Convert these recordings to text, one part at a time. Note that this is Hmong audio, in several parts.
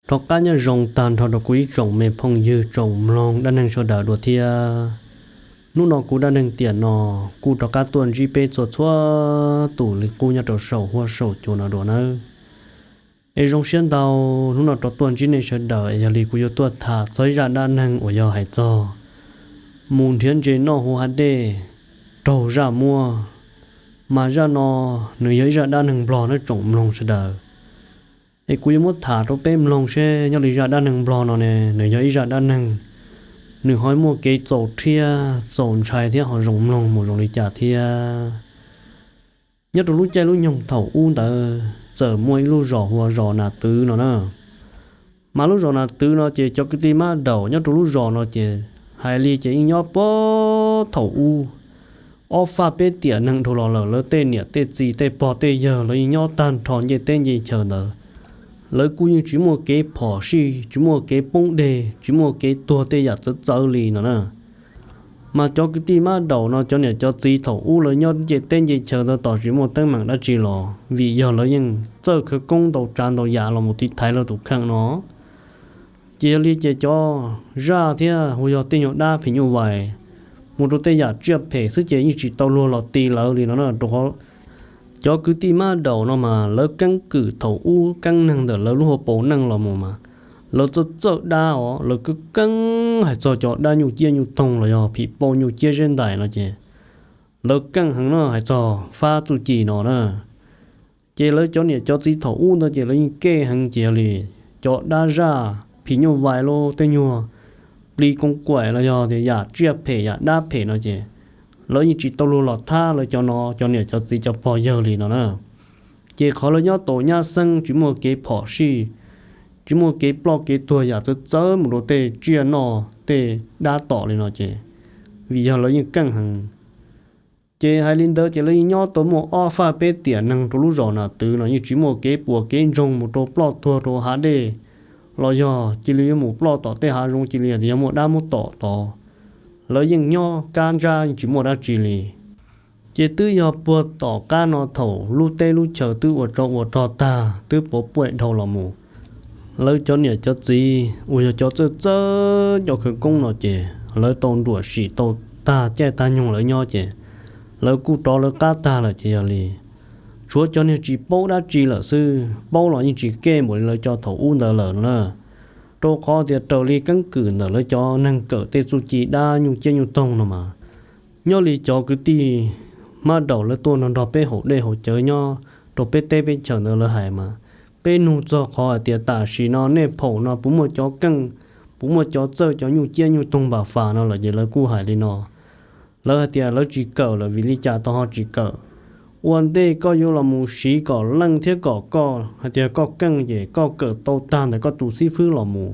Rov qab nyob zoo tag nrho rau kuv ib tsoom me phooj ywg tsoom mloog dab neeg sawv daws dua thiab. Hnub no kuv dab neeg tiam no kuj rov qab tuaj ntsib peb txhua txhua tus li qub nyob rau saum huab saum cua no dua nawb. Es zoo siab ntau hnub no rov tuaj ntsib nej sawv daws es yog li kuv yuav tuaj tham txog ib zaj dab neeg uas yog hais txog mus nrhiav ntses noj hauv hav dej raug zaj muab. Mas zaj no nws yog ib zaj dab neeg nplog nawb tsoom mloog sawv daws. Es kuv yuav muab tham rau peb mloog seb nyob li zaj dab neeg nplog no ne nws yog ib zaj dab neeg, nws ho muaj kev txaus rhiab txaus ntshai thiab ho zoo mloog mus zoo li cas thiab. Nyob rau lub caij lub nyoog thaum ub ntawd txawm muaj ib lub zos hu ua zos Nas Twv no na. Mas lub zos Nas Twv no ces cov kwv tij mab daum nyob rau lub zos no ces hais li ces yeej nyob puag thaum ub, ob faj peb tiam neeg dhau los lawm, lawv tej niam tej txiv tej pog tej yawg lawv yeej nyob tag nrho ncej teb ncej chaw ntawd. Lawv kuj yeej tsis muaj kev phom sij, tsis muaj kev poob deg, tsis muaj kev tuag tej yam txawv txawv li no na. Mas cov kwv tij mab daum no cov niam cov txiv thaum ub lawv nyob ncej teb ncej chaw ntawd tos tsis muaj teeb meem dab tsi los vim yog lawv yeej txawj khawv koob ntau tsav ntau yam los mus tiv thaiv lawv tus kheej no. Ces yog li ces cov zaj thiab hu yog tej nyuag dab phim nyuj vais mus rau tej yam tsiaj phem xwb ces yeej tsis tau luag los ti lawv li no na. Rau qhov cov kwv tij mab daum no mas lawv keeb kwm thaum ub keeb neeg ntawm lawv lub hauv paus neej los mus mas lawv txawj txawj dab os, lawv keeb keeb hais txog cov dab nyuj ciab nyuj toog los yog phim pauj nyuj ciab zeb ntais no ces lawv keej heev no hais txog fab txuj ci no na. Ces lawv cov niam cov txiv thaum ub ntawd ces lawv yeej keej heev ces yog li cov dab zaj phim nyuj vais los tej nyuag plis koos kaim los yog tias yam tsiaj phem yam dab phem no ces lawv yeej tsis tau luag los thab lawv cov no cov niam cov txiv cov pog yawg li no na. Ces qhov lawv nyob tau nyab xeeb tsis muaj kev phom sij, tsis muaj kev ploj kev tuag yam txawv txawv mus rau tej tsiaj noj tej dab tom li no ces vim yog lawv yeej keej heev. Ces hais li ntawd ces lawv yeej nyob tau muaj ob faj peb tiam neeg rau lub zos Nas Twv no yeej tsis muaj kev puas kev ntsoog mus rau ploj tuag rau hav dej los yog cia li yuav mus ploj tom tej hav zoov cia li yog muaj dab muab tom tod. Lawv yeej nyob kab ntsab yeej tsis muaj dab tsi li. Ces twb yog puag tom qab no thaum lub teb lub chaw twb ua tsov ua rog tag twb puas puaj dhau los mus, lawv cov niam cov txiv uas yog cov txawj txawj cov khawv koob no ces lawv tau nruam sim tau tag caij tag nyoog lawv nyob ces lawv kuj rov lawv qab tag lawm ces yog li tshuav cov niag tsis paub dab tsi lawm xwb, paub los yeej tsis keej npaum li lawv cov thaum ub ntawd lawm no na. Rau qhov tias raws li keeb kwm ntawm lawv cov neeg kawm tej txuj ci dab nyuj ciab nyuj toog no mas, nyob li cov kwv tij mab daum lawv tuaj nrog nrog peb haus dej haus cawv nyob rau peb teb peb chaws ntawd lawv hais mas, peb nug txog qhov hais tias tam sim no nej phaum no puas muaj cov keej, puas muaj cov txawj cov nyuj ciab nyuj toog npam fas no lawm ces lawv kuj hais li no. Lawv hais tias lawv tsis kawm lawm vim li cas tau ho tsis kawm. Ua ntej koj yuav los mus siv kom leej thiab kom koj hais tias koj keej ces koj kawm tau tag ntawm koj tus xib fwb los mus,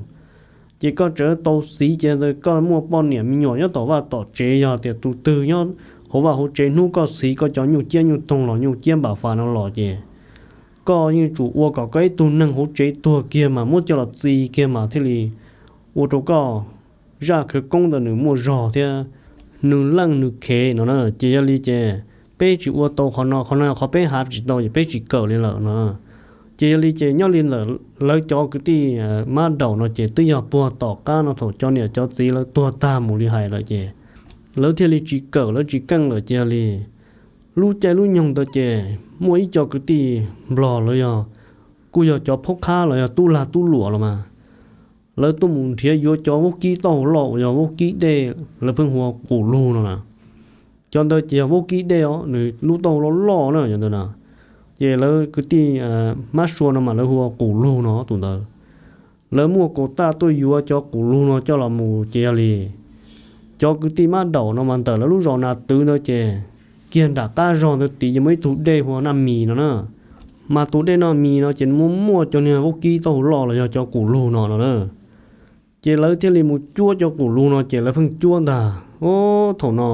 ces koj tseem tau xiv ces ntawd koj muaj poj niam me nyuam nyob tom vaj tom tsev, yog tias tus twg nyob hauv vaj hauv tsev hnub koj xiv koj cov nyuj ciab nyuj toog los nyuj ciab npam fas no los ces koj yeej tsum ua kom koj ib tug neeg hauv tsev tuag kiag mas muab coj los txi kiag mas thiaj li ua rau koj zaj khawv koob ntawd nws muaj zog thiab nws leej nws khev no na. Ces yog li ces peb tsis ua tau qhov no, qhov no qhov peb hais tsis tau ces peb tsis kawm li lawm no. Ces yog li ces nyob li ntawm lawv cov kwv tij mab daum no ces twb yog puag tom qab no thaum cov niam cov txiv lawv tuag tag mus li hais lawm ces lawv thiaj li tsis kawm lawv tsis keej lawm ces yog li lub caij lub nyoog ntawd ces muaj ib co kwv tij nplog lawv yog kuj yog cov phaub qhab los yog tub lag tub luam los mas, lawv tuaj mus nrhiav yuav cov vaub kib taub hau loj uas yog vaub kib dej lawv pheej hu ua qus lug no na. Cov ntawd ces yog vaub kib dej os, nws lub taub hau loj loj na cov ntawd na. Ces lawv kwv tij mab sua no mas lawv hu ua qus lug no tus ntawd. Lawv muaj kaum taj tuaj yuav cov qus lug no coj los mus ces yog li cov kwv tij mab daum no mas ntawm lawv lub zos Nas Twv ntawd ces kiag nram qab zog ntawd tid ces muaj ib tug dej hu ua Naj Mis no na. Mas tus dej Naj Mis no ces muaj muaj cov niag vaub kib taub hau loj los yog cov qus lug no no na. Ces lawv thiaj li mus cuab cov qus lug no ces lawv pheej cuab ntag. Thaum no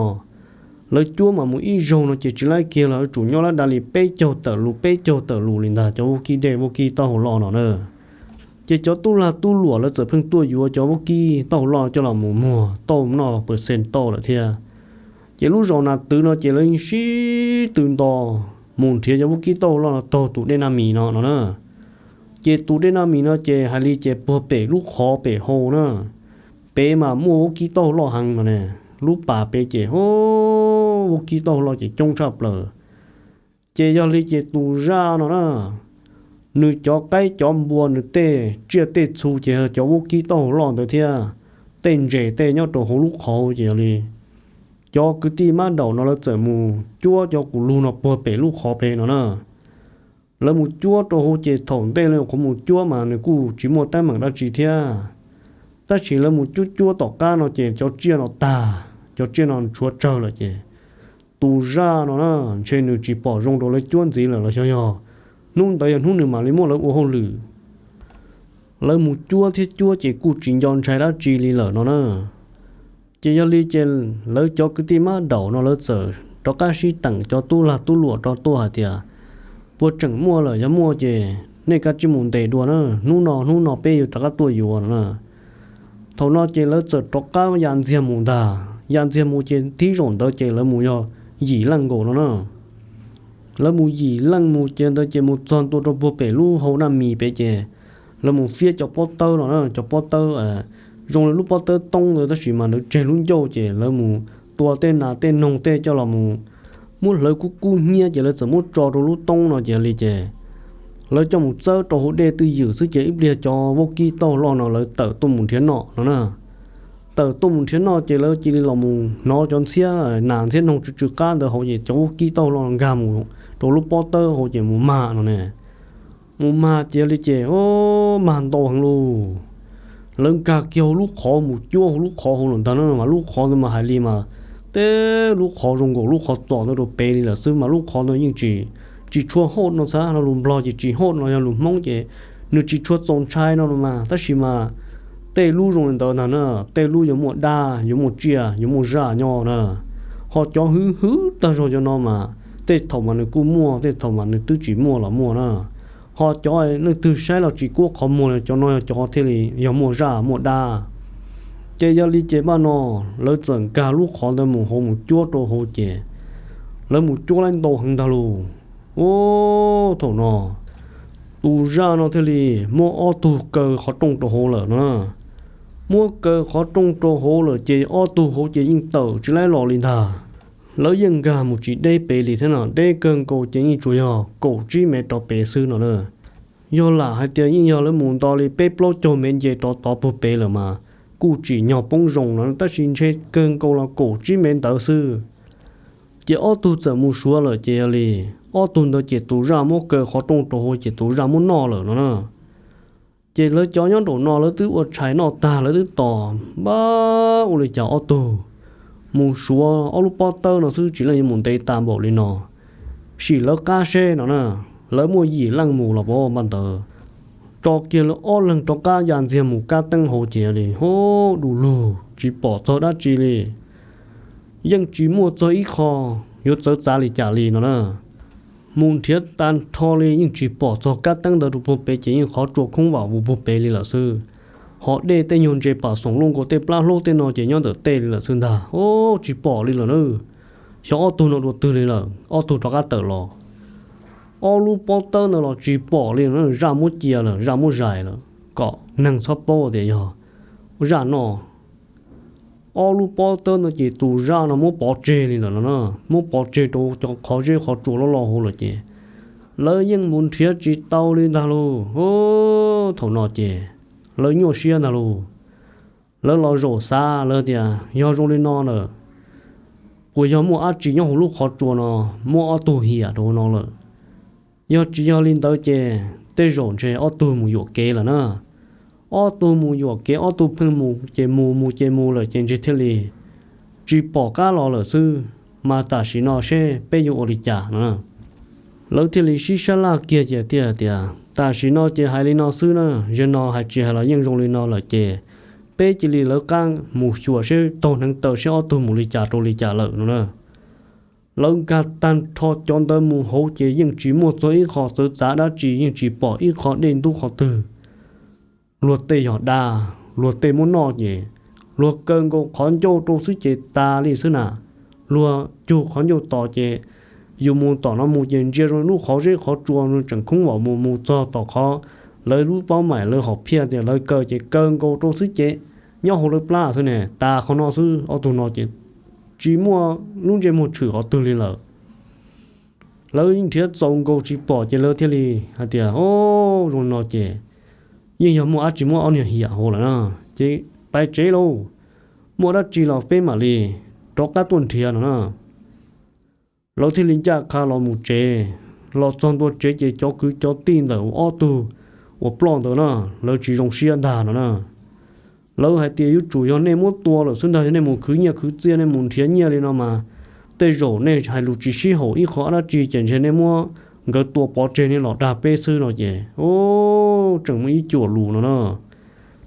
lawv cuab mas mus ib zaug no ces tsis laib kiag los yuav tsum nyob lab da li peb caug tawm lus peb caug tawm lus li ntag cov vaub kib dej vaub kib taub hau loj no na. Ces cov tub lag tub luam lawv txawm pheej tuaj yuav cov vaub kib taub hau loj coj los mus muag tauj noj pawg xees tauj lawm thiab. Ces lub zos Nas Twv no ces lawv yeej sib tw nto mus nrhiav cov vaub kib taub hau loj no taug tus dej Naj Mis no no na. Ces tus dej naj mis no ces hais li ces puag pem lub qhov pem hau na, pem mas muaj vaub kib taub hau loj heev no ne. Lub pas pem ces, o, vaub kib taub hau loj ces coob tshaj plaws. Ces yog li ces tus zaj no na, nws cov qaib cov npua, nws tej tsiaj tej txhu ces cov vaub kib taub hau loj ntawd thiab, tej ntses tej nyob rau hauv lub qhov ces yog li cov kwv tij mab daum no lawv txawm mus cuab cov kuv lug no puag pem lub qhov pem no na. Lawv mus cuab rau hauv ces thaum ntej lawv nyuam qhuav mus cuab mas nws kuj tsis muaj teeb meem dab tsi thiab. Tab sis lawv mus cuab cuab tom qab no ces cov tsiaj no tag, cov tsiaj no tshuav tsawg lawm ces tus zaj no na, ntshe nws tsis pom zoo rau lawv cuab ntxiv lawm los xyov yog hnub ntawd yog hnub nws mam li muab lawv ua hauj lwm. Lawv mus cuab thiab cuab ces kuj tsis nco ntshai dab tsi li lawm no na. Ces yog li ces lawv cov kwv tij mab daum no lawv txawm rov qab sib teem cov tub lag tub luam rov tuaj hais tias, puas tseem muaj lawm? Yog muaj ces nej kav tsij mus ntes dua na, hnub no hnub no peb yuav rov qab tuaj yuav no na. Thaum no ces lawv txawm rov qab ya ntxiag mus ntag. Ya ntxiag mus ces thib zaum ntawd ces lawv mus yog yim leej nkaus no na. Lawv mus yim leej mus ces ntawd ces mus txog ntua rau puag pem lub hau naj mis pem ces lawv mus fiab cov pob tawb no na, cov pob tawb zoo li lub pob tawb toob ntawd tab sis mas nws tseg lub ncauj ces lawv mus tua tej nas tej noog tej coj los mus muab hlawv kub kub hnyiab ces lawv txawm muab tso rau lub toob no ces li ces lawv coj mus txawb rau hauv dej twj ywm xwb ces ib pliag cov vaub kib taub hau loj no lawv tawm tuaj mus nrhiav noj no na. Tawm tuaj mus nrhiav noj ces lawv cia li los mus hnov cov ntxhiab nas ntxhiab noog tsw tsw qab ntawd hauv ces cov vaub kib taub hau loj nkag mus rau lub pob tawb hauv ces mus mag no ne. Mus mag ces li ces, o, mag ntau heev lauj. Lawv nkag kiag hauv lub qhov mus cuab hauv lub qhov hauv lawm ntag na mas lub qhov ntawd mas hais li mas tej lub qhov zoo nkaus lub qhov txos ntawd rau pem li lawm xwb mas lub qhov ntawd yeej tsis, tsis tshua hauj no xav no lus Nplog ces tsis hauj no yog lus Hmoob ces nws tsis tshua txaus ntshai no los mas tab sis mas tej lub zoo li ntawd ntag na, tej lub yuav muaj dab yuav muaj tsiaj yuav muaj zaj nyob na. Ho cov hwv hwv tag zog cov no mas tej thaum mas nws kuj muaj tej thaum mas nws twb tsis muaj los muaj na. Ho cov leej twg saib los tsis kub qhov muag li cov no yog cov thiaj li yog muaj zaj muaj dab. Ces yog li ces paj no lawv txawm nkag lub qhov ntawd mus hauv mus cuab rau hauv ces lawv mus cuab laib ntau heev ntag lauj. Ub, thaum no tus zaj no thiaj li muab ob tug kaw qhov rooj rau hauv lawm no. Muab kaw qhov rooj rau hauv lawm ces ob tug hauv ces yeej tawm tsis laib los li ntag. Lawv yeej nkag mus tsis deb pem li thiab no, deb kawg nkaus ces yeej tsuas yog kaum tsib mev rov pem xwb no na. Yog lam hais tias yeej yog lawv mus nto li peb plaub caug mev nce rov tod puag pem lawm mas kuj tsim nyog poob zoo no tab sis ntshe kawg nkaus los kaum tsib mev ntawd xwb. Ces ob tug txawm mus suav lawm ces yog li ob tug ntawd ces tus zaj muab kaw qhov rooj rau hauv ces tus zaj muab noj lawm no na. Ces lawv cov nyob nraum no lawv twb ua tshais noj tag lawv twb tos npab ua li cas ob tug mus suav ob lub pob tawb no xwb tsis leej yuav mus ntev tas npaum li no. Sim lawv qab seb no na, lawv muaj yim leej mus los pab npaj ntawd tso kiag lawv ob leeg rov qab ya ntxiag mus kab teeb hauv ces li hub du lug tsis pom txog dab tsi li. Yeej tsis muaj txog ib qho yuav txawv txav li cas li no na. Mus nrhiav tag nrho li yeej tsis pom txog kab teeb ntawd rau puag pem ces yeej qhov tsua khoob vam vus puag pem li lawm xwb. Ho dej tej nyuag ntses pam xoom luj nkaus tej plab hlaub tej no ces nyob ntawm tej li lawm xwb ntag, ub tsis pom li lawm na. Xyov ob tug no dua twg li lawm ob tug rov qab tawm los. Ob lub pob tawb ntawd los tsis pom li no, zaj muab cia lawm zaj muab zais lawm kom neeg txhob paub tias yog zaj noj. Ob lub pob tawb ntawd ces tus zaj no muab pov tseg li lawm no na, muab pov tseg rau cov qhov zeb qhov tsua loj loj hauv lawm ces lawv yeej mus nrhiav tsis tau li ntag lauj. Thaum no ces lawv nyuaj siab ntag lauj. Lawv los zaum xav lawv tias yog zoo li no lawm, puas yog muaj dab tsi nyob hauv lub qhov tsua no muab ob tug hiam rau hauv no lawm. Yog tsis yog li ntawd ces tej zaum ntshe ob tug mus yuam kev lawm na. Ob tug mus yuam kev ob tug pheej mus ces mus mus ces mus lawm ces ntshe thiaj li tsis pom qab los lawm xwb. Mas tam sim no seb peb yuav ua li cas no. Lawv thiaj li sib sab laj kiag ces thiaj tias tam sim no ces hais li no xwb na, zaum no hais tsis hais los yeej zoo li no lawm ces peb cia li lawv qab mus xyuas seb taug hneev taw seb ob tug mus li cas rau li cas lawm no na. Lawv nkag tag nrho cov ntawd mus hauv ces yeej tsis muaj txog ib qho txawv txav dab tsi, yeej tsis pom ib qho dej ntub qhov twg. Luag tej yog dab, luag tej muab noj ces luag kaw nkaus qhov ncauj rau xwb ces tas li xwb na. Luag cug qhov ncauj tos ces yus mus tom no mus ces ntsia zoo lub qhov zeb qhov tsua tseem khoob vam mus mus txog tom qhov lawv lub paub maim lawv hom phiaj tias lawv kaw ces kaw nkaus rau xwb ces nyob hauv lawv plab xwb ne. Tas qhov no xwb ob tug no ces tsis muaj lub ntsej muag tshwm qhov twg li lawm. Lawv nrhiav txaus nkaus tsis pom ces lawv thiaj li hais tias, o, zoo no ces yeej yog muaj dab tsi muab ob niag hiam hauv lawm na, ces pais tsev lauj, muaj dab tsi los peb mam li rov qab tuaj nrhiav no na. Lawv thiaj li ncaj qha los mus tsev. Los txog ntua tsev ces cov kwv cov tij ntawm ob tug uas ploj ntawd na, lawv tsis zoo siab ntag no na. Lawv hais tias yuav tsum yog nej muab tua lawm xwb ntag, yog nej mus khwv nyiaj khwv txiaj, nej mus nrhiav nyiaj li no mas tej zaum nej hais lus tsis sib haum ib qho dab tsi ces ntshe nej muab nkawd tua pov tseg nej los dag peb xwb no ces, o, tseem muaj ib cuam lus no na.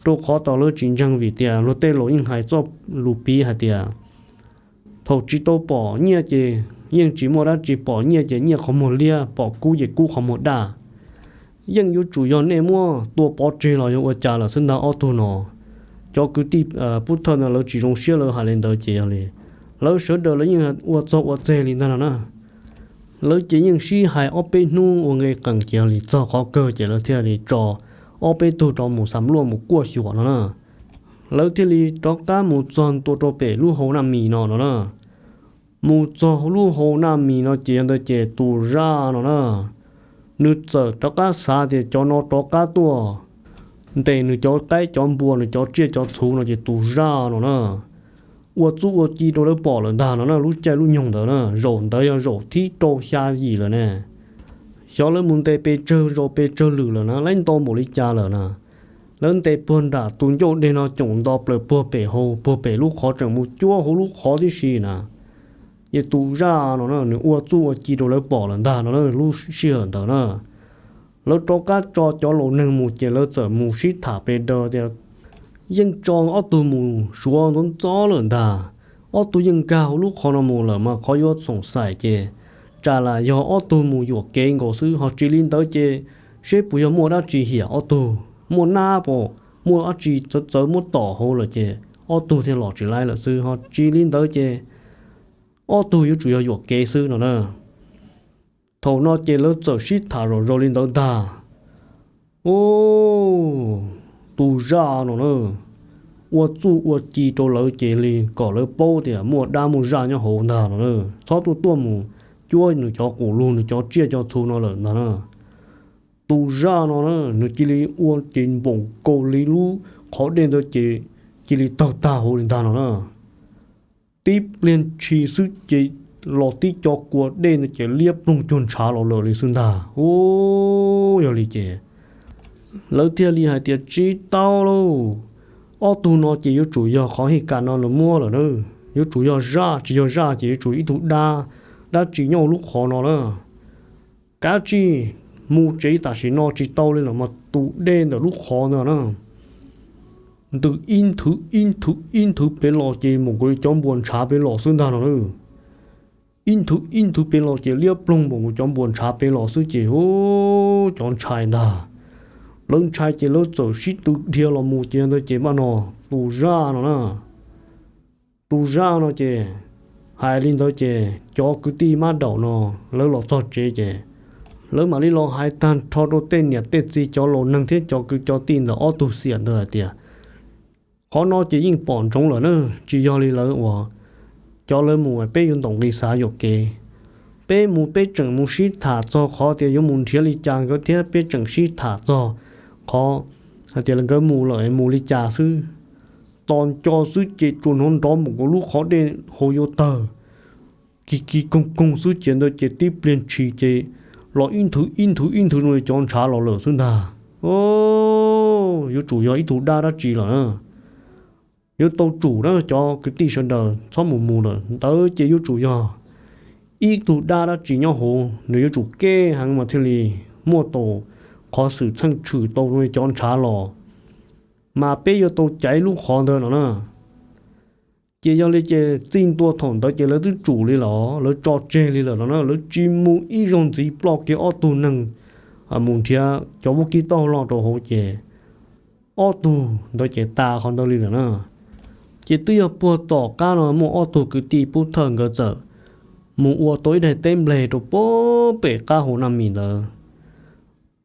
Rau qhov tau lawv tsis ntseeg vim tias luag tej laus yeej hais txoj lus piv hais tias thaum tsis tau pom nyiaj ces yeej tsis muaj dab tsi, pom nyiaj ces nyiaj qhov muag liab, pom kub ces kub qhov muag daj. Yeej yuav tsum yog nej muab tua pov tseg los yog ua cas lawm xwb ntag ob tug no. Cov kwv tij pub thawj ntawd lawv tsis zoo siab lawv hais li ntawd ces yog li lawv sawv daws lawv yeej ua txog ua txeg li ntag no na. Lawv ces yeej sib hais ob peb hnub ua nqe qees ces yog li txog qhov kawg ces lawv thiaj li tso ob peb tug rov mus xam luaj mus kuaj xyuas no na. Lawv thiaj li rov qab mus txog ntua rau pem lub hau naj mis no no na. Mus txog lub hau naj mis no ces yog ntawd ces tus zaj no na, nws txawm rov qab xav tias cov no rov qab tuaj ntes nws cov qaib cov npua nws cov tsiaj cov txhu no ces tus zaj no na ua txuj ua ci rau lawv pom lawm ntag no na. Lub caij lub nyoog ntawd na, zaum ntawd yog zaum thib rau xya yim lawm ne. Xyov lawv mus ntes pes tsawg zaus pes tsawg lwm lawm na, lawv nto npaum li cas lawm na. Lawv ntes puag nram tus ncauj dej no coom nto plaws puag pem hau, puag pem lub qhov tseem mus cuab hauv lub qhov tib si na. Ces tus zaj no na nws ua txuj ua ci rau lawv pom lawm ntag no na. Lub sij hawm ntawd na lawv rov qab tso cov laus neeg mus ces lawv txawm mus sib tham pes daws tias yeej tso ob tug mus suav ntxov ntxov lawm ntag. Ob tug yeej nkag hauv lub qhov no mus lawm mas qhov yuav xoom xaim ces tsam lam yog ob tug mus yuam kev nkaus xwb, ho tsis li ntawd ces seb puas yog muaj dab tsi hiam ob tug, muaj nab pam, muaj dab tsi txawv txawv muab tom hauv lawm ces ob tug thiaj los tsis laib lawm xwb, ho tsis li ntawd ces ob tug yuav tsum yog yuam kev xwb no na. Thaum no ces lawv txawm sib tham zom zaws li ntawd ntag. O, tus zaj no na ua txuj ua ci rau lawv ces li kom lawv paub tias muaj dab muaj zaj nyob hauv ntag no na. Txhob tuaj tuaj mus cuab nws cov qus lug nws cov tsiaj cov txhu no lawm ntag na. Tus zaj no na nws cia li ua ces npaum nkaus li lub qhov dej ntawd ces cia li tawg tag hauv li ntag no na. Tib pliag ntshis xwb ces los tib co kua dej ntawd ces liab ploog cuag ntshav los lawm li xwb ntag. U, yog li ces lawv thiaj li hais tias tsis tau lauj, ob tug no ces yuav tsum yog qhov hij kas no lawv muab lawm na. Yuav tsum yog zaj, tsis yog zaj ces yuav tsum ib tug dab, dab tsi nyob hauv lub qhov no na. Kav tsij mus tsev tam sim no tsis tau li los mas tus dej ntawm lub qhov ntawd na ntws ib nthwv ib nthwv ib nthwv pem los ces npaum nkaus li cov npua ntshav pem los xwb ntag no na. Ib nthwv ib nthwv pem los ces liab ploog npaum nkaus cov npua ntshav pem los xwb ces, u, cov ntshai ntag. Lawv ntshai ces lawv txawm sib tw dhia los mus ces ntawd ces npaj no tus zaj no na tus zaj no ces hais li ntawd ces cov kwv tij mab daum no lawv los txog tsev ces lawv mam li los hais tag nrho rau tej niam tej txiv cov laus neeg thiab cov kwv cov tij ntawm ob tug xiam ntawd hais tias qhov no ces yeej pom ntsoov lawm na, tsis yog li lawv uas cov lawv mus peb yuav ntaus nqi xav yuam kev. Peb mus peb tseem mus sib tham txog qhov tias yuav mus nrhiav li cas nkawd thiab peb tseem sib tham txog qhov hais tias nkawd mus lawm mus li cas xwb. Tos nco xwb ces tsuas hnov nrov npaum nkaus lub qhov dej hauv yuav tawg kis kis koog koog xwb ces ntawd ces tib pliag ntshis ces los ib nthwv ib nthwv ib nthwv zoo li cov ntshav los lawm xwb ntag. Yuav tsum yog ib tug dab dab tsi lawm na. Yuav tau tsum na cov kwv tij sawv daws txhob mus mus lawm ntawd ces yuav tsum yog ib tug dab dab tsi nyob hauv, nws yuav tsum kev heev mas thiaj li muaj tau qhov xwm txheej tshwm tau cov ntshav los mas peb yuav tau caiv lub qhov ntawd no na. Ces yog li ces txij ntua thaum ntawd ces lawv twb tsum li los lawv tso tseg li lawm no na, lawv tsis mus ib zaug ntxiv ploj kiag ob tug neeg mus nrhiav cov vaub kib taub hau loj rau hauv ces ob tug ntawd ces tas qhov ntawd li lawm na. Ces twb yog puag tom qab no muaj ob tug kwv tij pub thawj nkawd txawm mus ua tau ib daim teb npleg rau puag pem qab hauv naj mis ntawd.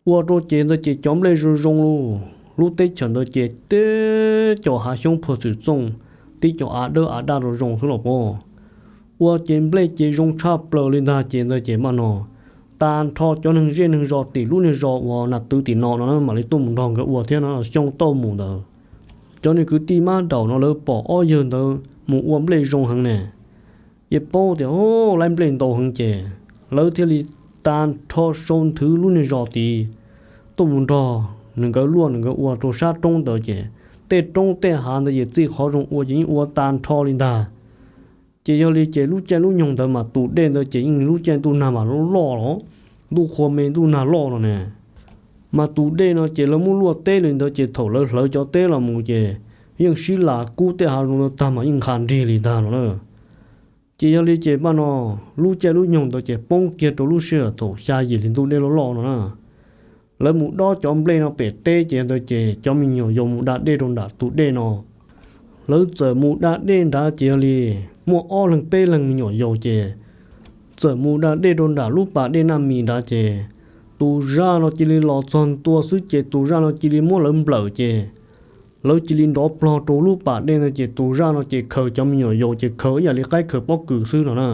Ua rau ces ntawd ces cov nplej zoo zoo lug, lub teb chaws ntawd ces tib co hav xyoob puag txwm txooj, tib co av dawb av daj zoo zoo xwb los pov. Ua ces nplej ces zoo tshaj plaws li ntag ces ntawd ces maj no tag nrho cov neeg zej neeg zos tim lub niag zos uas nas twv tim no no mam li tuaj mus nrog nkawd ua thiab no xyoo tauj mus ntawd. Cov niag kwv tij mab daum no lawv pom ob yawg ntawd mus ua nplej zoo heev ne, yeej paub tias o, lawv nplej ntau heev ces lawv thiaj li tag nrho sau nthwv lub niag zos tid tuaj mus nrog nws nkawd luaj nws nkawd ua rau sab roob ntawd ces tej roob tej hav ntawd ces txij qhov zoo ua ces yeej ua tag nrho li ntag. Ces yog li ces lub caij lub nyoog ntawd mas tus dej ntawd ces yeej lub caij ntuj nag mas loj loj los, ntuj qhua me ntuj nag loj no ne. Mas tus dej no ces lawv muab luaj teb li ntawd ces thaum lawv hlawv cov teb los mus ces yeej sib las kub tej hav zoov ntawd tag mas yeej nqha nrig li ntag no na. Ces yog li ces maj no lub caij lub nyoog ntawd ces poob kiag rau lub sij hawm thaum xya yim hli ntuj dej loj loj no na. Lawv mus dob cov nplej no pem teb ces ntawd ces cov me nyuam yaus mus da dej rau nram tus dej no. Lawv txawm mus da dej nrad ces yog li muaj ob leeg peb leeg me nyuam yaus ces txawm mus da dej rau nram lub pas dej Naj Mis nrad ces tus zaj no cia li los txog ntua xwb ces tus zaj no cia li muab lawv nplawm ces lawv cia li nrov plog rau lub pas dej ntawd ces tus zaj no ces khaws cov me nyuam yaus ces khaws ib yam li qaib khaws pob kws xwb no na.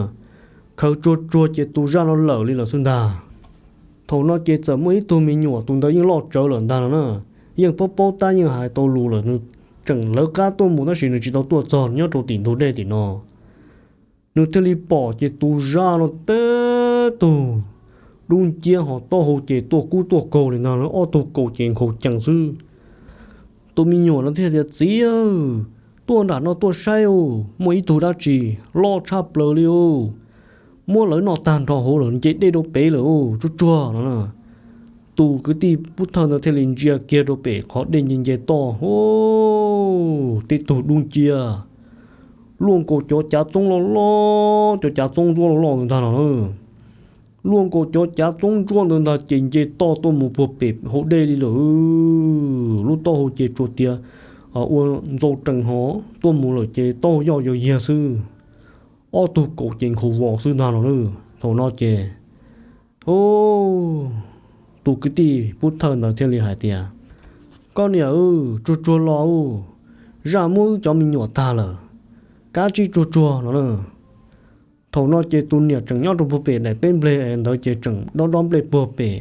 Khaws tsuag tsuag ces tus zaj no lawm li lawm xwb ntag. Thaum no ces txawm muaj ib tug me nyuam tus ntawd yeej loj tsawv lawm ntag no na, yeej paub paub tab yeej hais tau lus lawm, nws tseem lawv qab tuaj mus tab sis nws tsis tau tuaj txog nyob rau tim ntug dej tim no. Nws thiaj li pom ces tus zaj no teb tug dub nciab ho taub hau ces tuaj kub tuaj kaug li ntag, ob tug kaus ces nkhaus cees xwb. Tus me nyuam no thiaj tias, Txiv, tuaj nram no tuaj saib os, muaj ib tug dab tsi loj tshaj plaws li os, muab lawv noj tag nrho hauv lawm, nce dej rau pem lawm os, tsuag tsuag no na. Tus kwv tij pub thawj ntawd thiaj li ntsia kiag rau pem qhov dej nce nce toj, tib tug dub nciab luaj nkaus cov cav txoob loj loj, cov cav txoob ntsuab loj loj ntawd ntag no na. Luaj nkaus cov cav txoob ntsuab ntawd ntag ces nce toj tuaj mus puag pem hauv dej li lawm. Lub taub hau ces tsuas tias ua ntxau rees ho tuaj mus lawm ces taub hau yoj yog yiag xwb, ob tug kaus ces nkhaus vos xwb ntag no na. Thaum no ces tus kwv tij pub thawj ntawd thiaj li hais tias, Koj niam, tsuag tsuag los, zaj muab wb cov me nyuam tag lawm, kav tsij tsuag tsuag no na. Thaum no ces tus niam tseem nyob rau puag pem daim teb nplej ntawd ces tseem dob dob nplej puag pem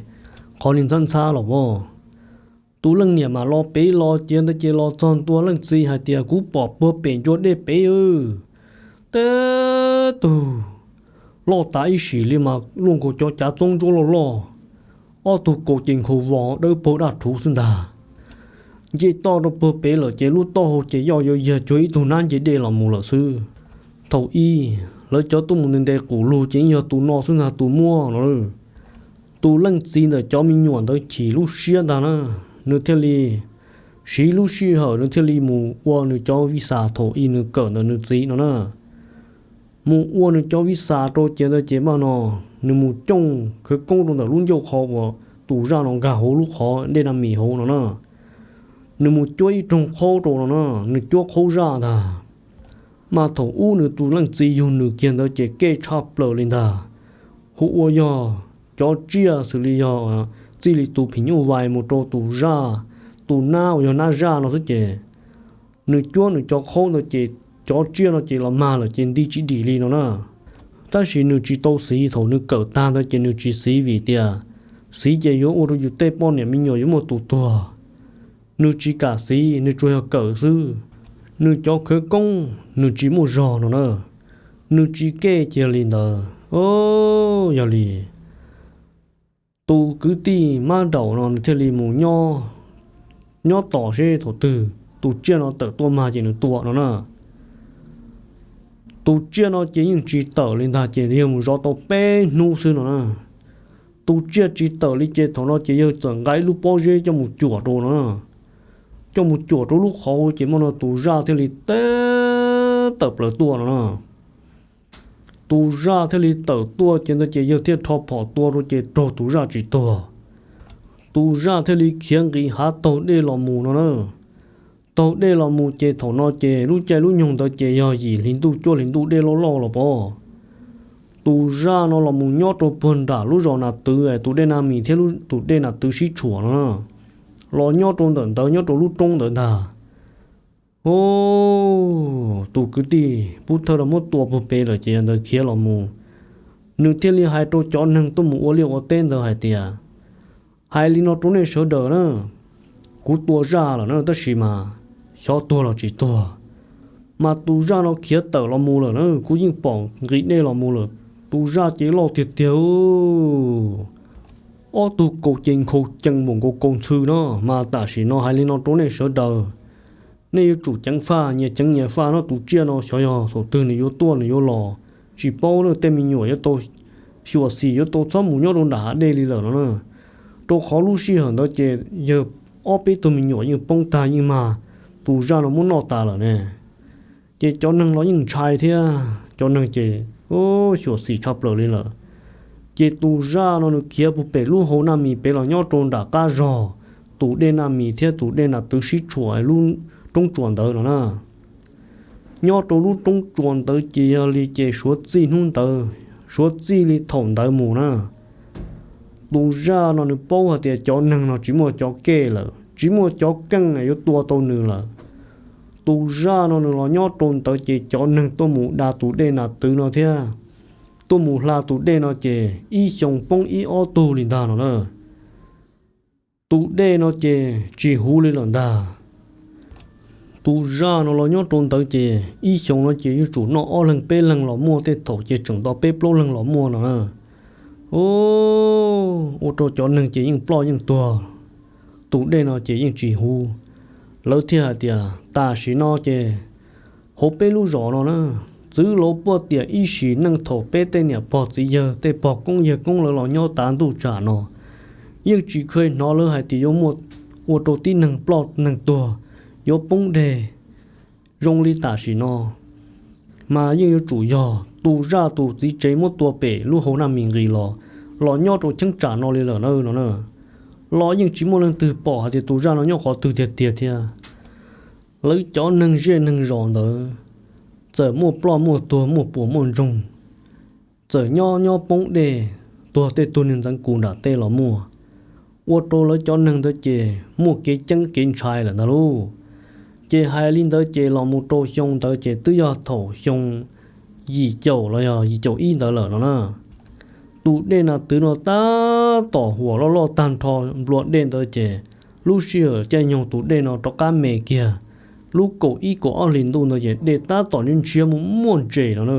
qhov li ntxhab ntxhab los as. Tus leej niam mas los pem los cia ntawd ces los txog ntua leej txiv hais tias, Kuv pom puag pem ncua dej pem, teb tug loj tas ib sim li mas luaj nkaus cov cav txoob ntsuab loj loj, ob tug kaus ces nkhaus vos dawb paug daj rhuv xwb ntag. Nce toj rau puag pem lawm ces lub taub hau ces yoj yog yiag cuag ib tug nab nce dej los mus lawm xwb. Thaum ub lawv cov tuaj mus nte nte qus lug ces yog tus no xwb ntag tus muaj no. Tus leej txiv ntawm cov me nyuam ntawd chim lub siab ntag na, nws thiaj li siv lub sij hawm nws thiaj li mus ua nws cov vis xas thaum ub nws kawm ntawm nws txiv no na. Mus ua nws cov vis xas rau ces ntawd ces maj no nws mus cooj khawv koob rau ntawm lub ncauj qhov uas tus zaj no nkag hauv lub qhov dej Naj Mis hauv no na. Nws mus cuab ib roog qhaub rau no na, nws cuab qhaub zaj ntag. Mas thaum ub nws tus leej txiv yug nws kiag ntawd ces kev tshaj plaws li ntag, hu ua yog cov tsiaj xws li yog txij li tus phim nyuj vais mus rau tus zaj, tus nab uas yog nab zaj no xwb ces nws cuab nws cov qhaub ntawd ces cov tsiaj no ces los mag lawm ces nti tsis dim li no na. Tab sis nws tsis tau xiv, thaum nws kawm tag ntawd ces nws tsis xiv vim tias xiv ces yuav ua rau yus tej poj niam me nyuam yuav muaj tus tuag. Nws tsis kam xiv, nws tsuas yog kawm xwb. Nws cov khawv koob nws tsis muaj zog no na, nws tsis kev cia li ntawd. Yog li tus kwv tij mab daum no nws thiaj li mus nyob tos seb thaum twg tus tsiaj no tawm tuaj mag ces nws tua no na. Tus tsiaj no ces yeej tsis tawm li ntag ces yawg mus zov tau peb hnub xwb no na. Tus tsiaj tsis tawm li ces thaum no ces yawg txawm nqa ib lub pob zeb coj mus cuam rau no, coj mus cuam rau lub qhov ces maj no tus zaj thiaj li teb tawm plaws tuaj no na. Tus zaj thiaj li tawm tuaj ces ntawd ces yawg thiaj rho phom tua rau ces raug tus zaj tsis tuag. Tus zaj thiaj li khiav nqis hav taug dej los mus no na. Taug dej los mus ces thaum no ces lub caij lub nyoog ntawd ces yog yim hli ntuj cuaj hli ntuj dej loj loj los pov. Tus zaj no los mus nyob rau puag nram lub zos Nas Twv, tus dej Nas Mis thiab tus dej Nas Twv sib tshuam no na, los nyob rau ntawm ntawd, nyob rau lub roob ntawd ntag. Tus kwv tij pub thawj rau muab tua puag pem lawm ces ntawd khiav los mus, nws thiaj li hais rau cov neeg tuaj mus ua liaj ua teb ntawd hais tias, hais li no rau nej sawv daws na, kuv tua zaj lawm na tab sis mas xyov tuag los tsis tuag, mas tus zaj no khiav tawm los mus lawm na, kuv yeej pom nqis dej los mus lawm. Tus zaj ces loj tiag tiag, ob tug kaus ces nkhaus cees npaum nkaus kaus ntxhw no, mas tam sim no hais li no rau nej sawv daws, nej yuav tsum ceev faj, nyias ceev nyias faj no, tus tsiaj no xyov yog thaum twg nws yuav tuaj nws yuav los, tsis paub na, tej me nyuam yuav tau xyuam xim, yuav tau txhob mus nyob rau nram hav dej li lawm no na, rau qhov lub sij hawm ntawd ces yawg ob peb tug me nyuam yeej poob tag yeej mag tus zaj no muab noj tas lawm ne. Ces cov neeg los yeej ntshai thiab, cov neeg ces xyuam xim tshaj plaws li lawm. Ces tus zaj no nws khiav puag pem lub hau Naj Mis pem los nyob rau nram qab zog tus dej Naj Mis thiab tus dej Nas Twv sib tshuam lub roob tsuas ntawd no na. Nyob rau lub roob tsuas ntawd ces yog li ces suav txij hnub ntawd, suav txij li thaum ntawd mus na, tus zaj no nws paub hais tias cov neeg no tsis muaj cov keej lawm, tsis muaj cov keej yuav tua tau nws lawm. Tus zaj no nws los nyob rau ntawd ces cov neeg tuaj mus da tus dej Nas Twv no thiab tuaj mus hla tus dej no ces ib xyoo poob ib ob tug li ntag no na. Tus dej no ces tsis huv li lawm ntag. Tus zaj no los nyob rau ntawd ces ib xyoo no ces yuav tsum noj ob leeg peb leeg los muaj, tej thaum ces tseem nto peb plaub leeg los muaj no na. Ua rau cov neeg ces yeej ploj yeej tuag, tus dej no ces yeej tsis huv. Lawv thiaj hais tias tam sim no ces hauv peb lub zos no na, txwv laus puag tiam ib sim neej thaum peb tej niam pog txiv yawg tej pog koob yawg koob lawv los nyob tav ntuj tsam no, yeej tsis kheev hnov lawv hais tias yuav muaj ua rau tib neeg ploj neeg tuag, yuav poob dej zoo li tam sim no. Mas yeej yuav tsum yog tus zaj tus txiv tsev muab tua pem lub hau Naj Mis nqis los, los nyob rau cheeb tsam no li lawm na no na. Los yeej tsis muaj leej twg pom hais tias tus zaj no nyob qhov twg tiag tiag thiab. Lawv cov neeg zej neeg zos ntawd txawm muaj ploj muaj tuag, muaj puas muaj ntsoog, txawm nyob nyob poob dej, tuag tej tug niag ntxeev kus nram tej los muaj, ua rau lawv cov neeg ntawd ces muaj kev ceeb kev ntshai lawm ntag lauj. Ces hais li ntawd ces los mus rau xyoo ntawd ces twb yog thaum xyoo yim caum los yog yim caum ib ntawd lawm no na. Tus dej Nas Twv no tab tom huam loj loj tag nrho nplua dej ntawd ces lub sij hawm caij nyoog tus dej no rov qab me kiag, lub kaum ib kaum ob hlis ntuj ntawd ces dej tab tom ntshiab mus muaj ntses no na.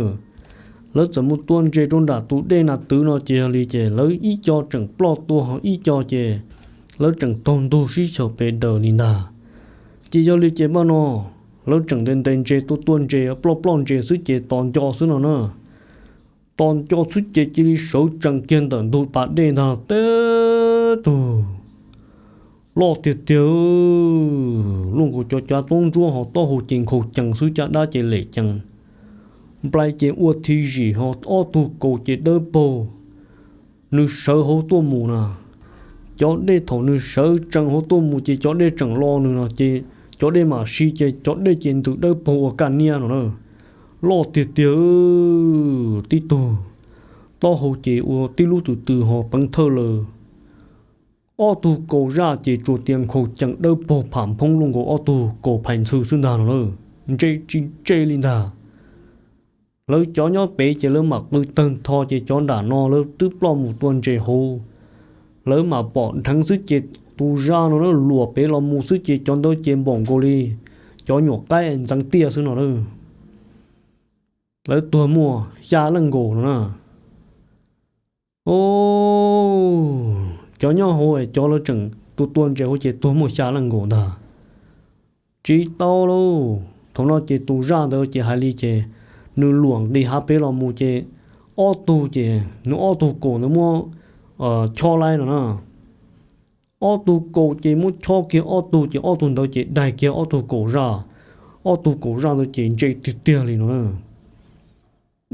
Lawv txawm mus tua ntses rau nram tus dej Nas Twv no ces yog li ces lawv ib co tseem ploj tuag, ib co ces lawv tseem taug ntug sib xyaw pes daws li ntag. Ces yog li ces npaj no lawv tseem ntes ntes ntses, tua tua ntses, ploj ploj ntses xwb ces tos nco xwb no na. Tos nco xwb ces cia li sawv tsees kiag ntawm ntug pas dej ntag teb tug. Loj tiag tiag, luaj nkaus cov cav toob ntsuab ho taub hau ces nkhaus cees xwb, caj dab ces lem cees, nplai ces ua thi zim ho ob tug kaus ces dawb paug. Nws sawv hauv tuaj mus na, cov dej thaum nws sawv tsees hauv tuaj mus ces cov dej tseem lo nws no ces cov dej mam si ces cov dej ces ntws dawb paug ua kaj niab no na. Loj tiag tiag, tib tug taub hau ces ua tib lub tws tws ho peev thawj lawm. Ob tug kaus zaj ces tsuas tias nkhaus cees dawb paug pham nphoob luaj nkaus ob tug kaus phais ntxhw xwb ntag no na, ntse tsis ntse li ntag. Lawv cov nyob pem ces lawv mam qw tawg ntho ces cov nram no lawv twb ploj mus tua ntses hauv. Lawv mam pom dheev xwb ces tus zaj no na luam pem los mus xwb ces cov ntawd ces npaum nkaus li cov nyuam qaib ntxeev tiaj xwb no na. Lawv tuag muaj xya leej nkaus no na. Cov nyob hauv cov lawv tseem tua tua ntses hauv ces tuag muaj xya leej nkaus ntag. Tsis tau lauj, thaum no ces tus zaj ntawd ces hais li ces nws luam nqis hav pem los mus ces ob tug ces nws ob tug kaus ntawd muab chob laib no na. Ob tug kaus ces muab chob kiag ob tug ces ob tug ntawd ces daig kiag ob tug kaus zaj, ob tug kaus zaj ntawd ces ntse tiag tiag li no na.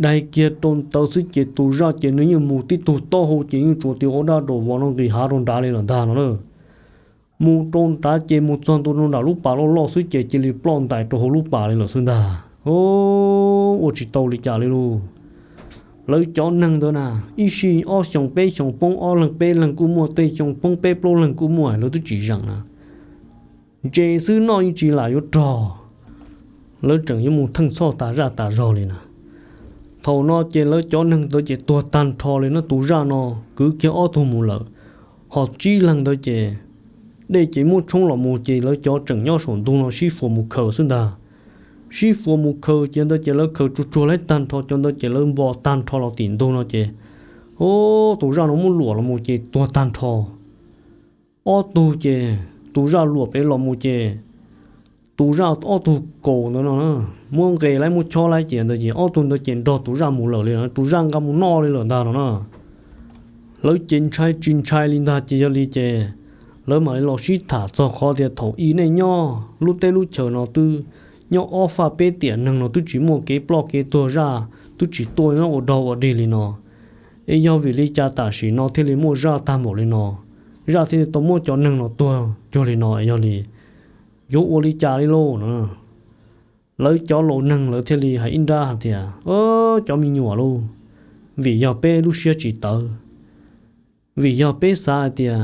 Daig kiag rau ntawd xwb ces tus zaj ces nws yeej mus tib tug taub hau ces yeej tsuas tias ua dab rau vov no nqis hav rau nrad li lawm ntag no na. Mus rau nrad ces mus txog ntua rau nram lub pas loj loj xwb ces cia li ploj ntais rau hauv lub pas li lawm xwb ntag. Ua tsis tau li cas li lauj. Lawv cov neeg ntawd na, ib sij ob xyoos peb xyoos poob ob leeg peb leeg kuj muaj, tej xyoo poob peb plaub leeg kuj muaj, lawv twb tsis zeem na. Ntse xwb noj yeej tsis lam yuav rog, lawv tseem yuav mus theej txhoj tas zaj tas zog li na. Thaum no ces lawv cov neeg ntawd ces tuag tag nrho li no, tus zaj no kwv kiag ob tug mus lawm, ho tsib leeg ntawd ces dej ces muab tshoob los mus ces lawv cov tseem nyob saum ntug no sib fuas mus khaws xwb ntag. Sib fuas mus khaws ces ntawd ces lawv khaws tsuag tsuag laib tag nrho, cov ntawd ces lawv npo tag nrho los tim ntug no ces, o, tus zaj no muab luam los mus ces tuag tag nrho. Ob tug ces tus zaj luam pem los mus ces tus zaj ob tug kaus ntawd no muab nqes laib muab chob laib ces ntawd ces ob tug ntawd ces nrog tus zaj mus lawm li, tus zaj nqa mus noj li lawm ntag no na. Lawv ces ntshai tsis ntshai li ntag ces yog li ces lawv mam li los sib tham txog qhov tias thaum ub nej nyob lub teb lub chaws no twb nyob ob faj peb tiam neeg no twb tsis muaj kev ploj kev tuag, zaj twb tsis tuaj nyob ua dog ua dig li no. Es yog vim li cas tam sim no thiaj li muaj zaj tag npaum li no, zaj thiaj li tau muab cov neeg no tuag cuag li no, yog li yuav ua li cas li lauj no. Lawv cov laus neeg lawv thiaj li hais ib nrab hais tias, cov me nyuam lauj, vim yog peb lub siab tsis tawv, vim yog peb xav hais tias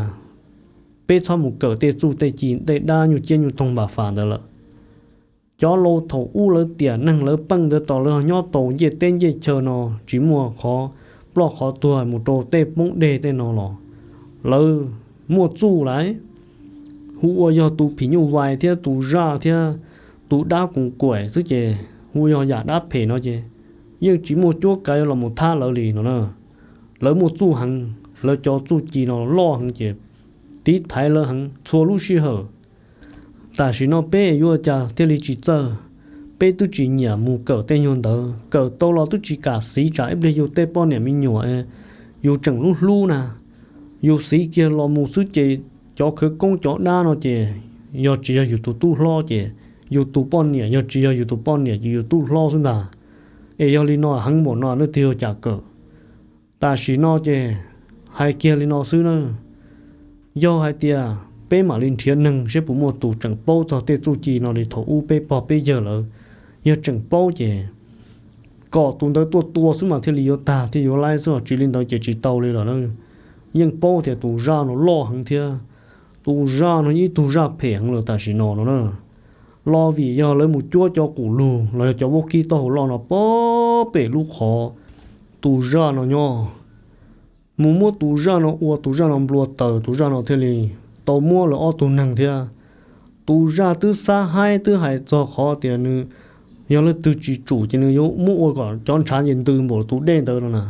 peb txhob mus kawm tej txuj tej ci tej dab nyuj ciab nyuj toog npam fam ntawd lawm. Cov laus thaum ub lawv tiam neeg lawv peej ntawd tos lawv nyob tau ncej teb ncej chaw no tsis muaj qhov ploj qhov tuag mus rau tej poob deg tej no los lawv muaj txuj lawm. Hu ua yog tus phim nyuj vais thiab tus zaj thiab tus dab koos kuam xwb ces hu yog yam dab phem no ces yeej tsis muaj cuab kav yuav los mus thab lawv li no na. Lawv muaj txuj heev, lawv cov txuj ci no loj heev ces tiv thaiv lawv heev txhua lub sij hawm. Tam sim no peb yuav ua cas thiaj li tsis txawj? Peb twb tsis nyiam mus kawm tej nyuag ntawd, kawm tau los twb tsis kam xiv tsam ib pliag yus tej poj niam me nyuam yus tseem hlub hlub na, yus xiv kiag los mus xwb ces cov khawv koob cov dab no ces yog tsis yog yus tus tub hlob ces yus tus poj niam, yog tsis yog yus tus poj niam ces yus tub hlob xwb ntag. Es yog li no heev npaum no leej twg yuav cas kawm? Tam sim no ces hais kiag li no xwb na, yog hais tias peb mam li nrhiav neeg seb puas muaj tus tseem paub txog tej txuj ci no li thaum ub peb pog peb yawg lawv, yog tseem paub ces kom tus ntawd tuaj tua xwb mas thiaj li yuav tag thiaj yuav laib xwb, tsis li ntawd ces tsis tau li lawm na. Yeej paub tias tus zaj no loj heev thiab, tus zaj no ib tug zaj phem heev lawm tam sim no no na. Los vim yog lawv mus cuab cov qus lug los yog cov vaub kib taub hau loj no pem lub qhov tus zaj no nyob, mus muab tus zaj no ua tus zaj no nplua taws, tus zaj no thiaj li tau muab lawv ob tug neeg thiab. Tus zaj twb xab haib twb hais txog qhov tias nws yog leej twg tsis tsum ces nws yuav muab ua kom cov ntshav ntws npaum tus dej ntawd no na.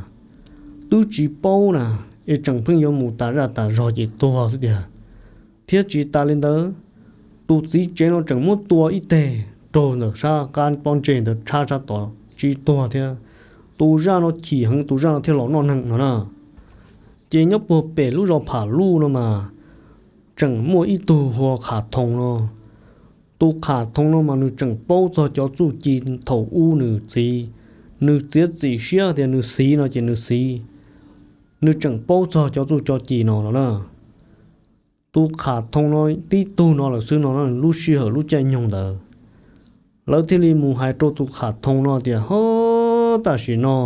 Twb tsis paub na, es tseem pheej yuav mus tas zaj tas zog ces tuag xwb tiag. Thiab tsis tas li ntawd, tus txiv tsev no tseem muab tua ib teg raug ntawm sab qab pob ntseg ntawd tshab sab tod tsis tuag thiab. Tus zaj no chim heev, tus zaj no thiaj los noj neeg no na. Ces nyob puag pem lub zos Pham Luj no mas tseem muaj ib tug hu ua Qham Thoo no. Tus Qham Thoo no mas nws tseem paub txog cov txuj ci thaum ub nws txiv, nws txiav txim siab tias nws xiv no ces nws xiv. Nws tseem paub txog cov txuj cov ci no no na. Tus Qham Thoo no tib tug no lawm xwb no, lub sij hawm lub caij nyoog ntawd lawv thiaj li mus hais rau tus Qham Thoo no tias, ho, tam sim no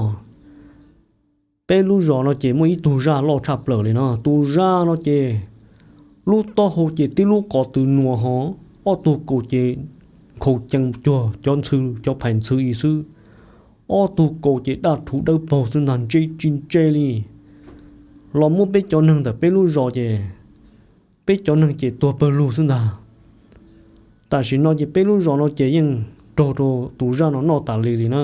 peb lub zos no ces muaj ib tug zaj loj tshaj plaws li no. Tus zaj no ces lub taub hau ces tib lub qos tws nuas ho, ob tug kaus ces nkhaus cees cuag cov ntxhw cov phais ntxhw ib xwb. Ob tug kaus ces daj rhuv dawb paug xwb ntag, ntse tsis ntse li. Los muab peb cov neeg ntawm peb lub zos ces peb cov neeg ces tuag pawg lug xwb ntag. Tam sim no ces peb lub zos no ces yeej raug rau tus zaj no noj tas li li na.